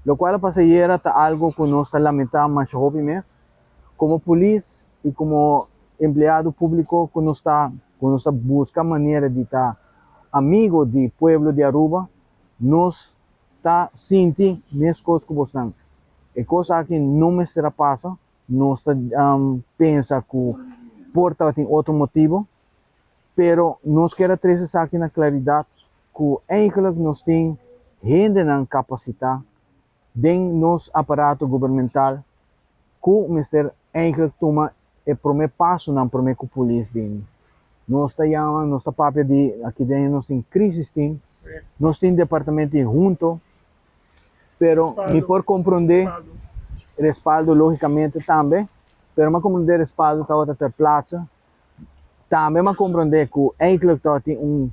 Locual a pasa ayera ta algo cu nos ta lamenta masha hopi mes. Como polis y como empleado publico cu nos ta, cu nos ta busca manera di ta amigo di pueblo di Aruba, nos ta sinti mescos cu bosnan. E cos aki no mester a pasa, nos ta pensa cu por tabatin otro motibo, pero nos kier a trece esaki na claridad cu eigenlijk nos tin hendenan capacita den nos aparato gubernamental cu mester eigenlijk tuma e prome pasonan prome cu polis bini. Nos ta yama, nos ta papia di aki den nos tin crisis team, nos tin departamento di hunto, pero mi por comprende respaldo logicamente tambe, pero mi a comprende respaldo tabata ter plaatse. Tambe mi a comprende cu eigenlijk tabatin un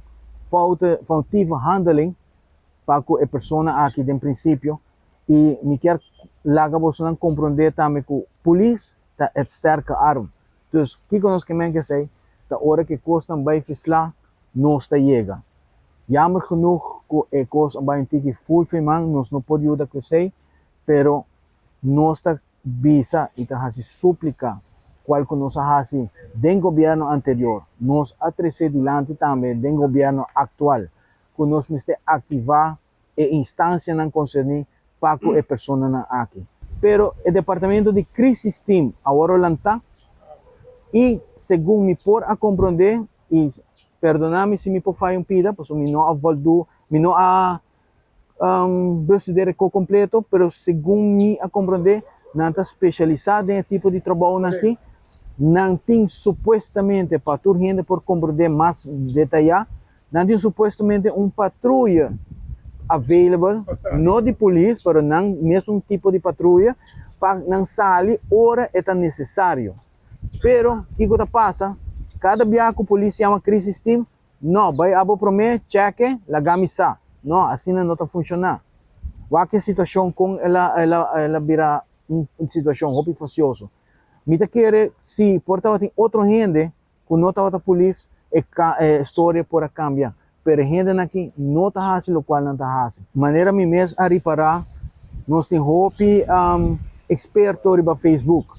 foute, foutieve handeling pa cu e persona aki den principio y mi kier laga bosonan comprende tambe cu polis ta het sterke arm. Dus kico nos ke men kesey ta ora cu e cosnan bay fisla nos ta yega. Jammer genoeg cu e cos a bay un tiki full fi man, nos no por yuda cu esey, pero nos ta bisa y ta haci suplica cual cu nos a haci den gobierno anterior, nos a trece dilanti tambe den gobierno actual cu nos mester activa e instancianan concerni pa cu e personanan aki. Pero e departamento di Crisis Team a worde lanta y segun mi por a comprende y perdona mi si mi por faya un pida pasobra mi no a voldu, mi no a bestudeer e co completo, pero segun mi a comprende nan ta specialisa den e tipo di trabounan aki. Nan tin supuestamente, pa tur hende por comprende mas detaya, nan tin supuestamente un patruya available, no di polis, pero nan mesun tipo di patruya, pa nan sali ora e ta necesario. Pero, kico ta pasa? Cada biaha cu polis yama crisis team, No, bai abo promé, chèk'e, laga mi sa. No, asina no ta funshoná. Wak e situashon kon el a el a el a bira un situashon hopi fasioso. Mi ta kere si por tabatin otro hende ku no tabata polis e ka e storia por a kambia. Pero e hendenan aki no ta hasi lokual nan ta hasi. Manera mi mes a ripará, nos tin hopi eksperto riba Facebook.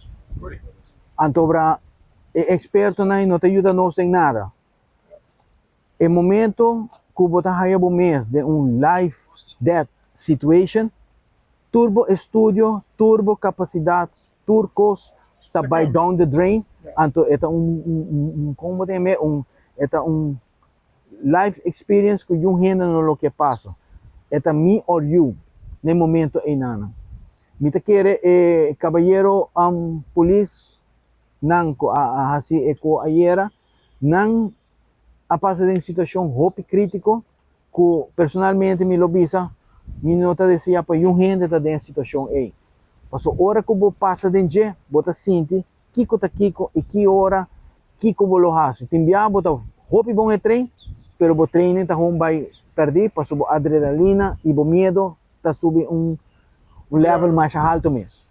Antobra e ekspertonan no ta yuda nos den nada. E momento ku bo ta haya bo mes den un life death situation, tur bo estudio, tur bo kapasidat, tur kos ta bai down the drain, anto e ta un, un, kon bo ta yam'é, un, e ta un life experience ku yun hende no lo ke pasa. E ta me or you na e momento einanan. Mi ta kere e kabayero polis nan ku a hasi e ko ayera, nan a pasa den situashon hopi kritiko ku personalmente mi lo bisa mi no ta desea pa yun hende ta den e situashon ei. Pasobra ora ku bo pasa den dje bo ta sinti kiko ta kiko i ki ora kiko bo lo hasi. Tin bia bo ta hopi bon e train pero bo training ta hon bai pèrdí pasobra bo adrenalina i bo miedo ta subi un level masha haltu mes.